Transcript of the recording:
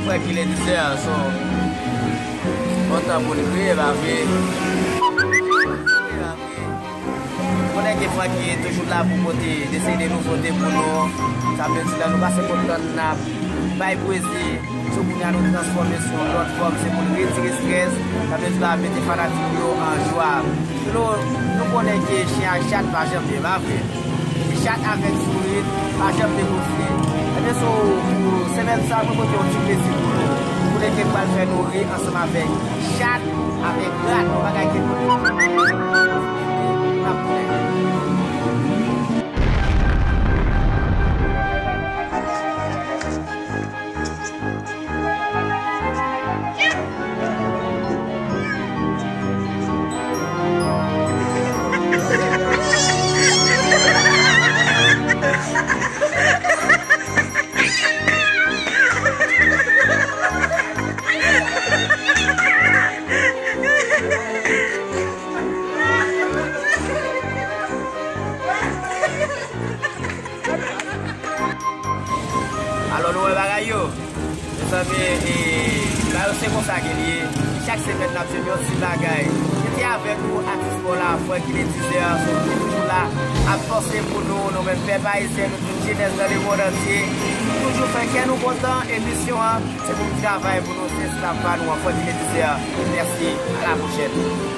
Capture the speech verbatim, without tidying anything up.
Frè Kilè Dizè, so, kontan pou n kriye, pa vre? Konnen ke Francky toujou la pou pote de seri de nouvote pou nou. Sa vle di la nou pase kontan n ap bay pwezi. Sou kounye a nou transfòme sou yon lòt fòm, se pou n retire estrès. Sa vle di la mete fanatik yo an jwa. Nou, nou konnen ke chen ak chat pa janm byen, pa vre? E chat avèk sourit pa janm byen konfli. Ebyen, so, pou semèn sa, mwen pote yon ti plezi pou nou. Konnen ke pral fè nou ri ansanm avèk chat avèk rat, yon bagay ki n ap fè. Alò, nou wè bagay yo. Mezanmi, e, bagay yo se konsa ke l ye. Chak semèn, n ap jwenn yon ti bagay. Rete avèk nou, atis nou la, Francky Lè Dizè, se li ki toujou la, ap panse pou nou, nou menm pèp ayisyen, nou tout jenès nan lemonn antye. Nou toujou fè kè nou kontan, emisyon an, se pou n travay pou nou, se esklav pa nou an, Francky Lè Dizè. Mèsi, a la pwochèn.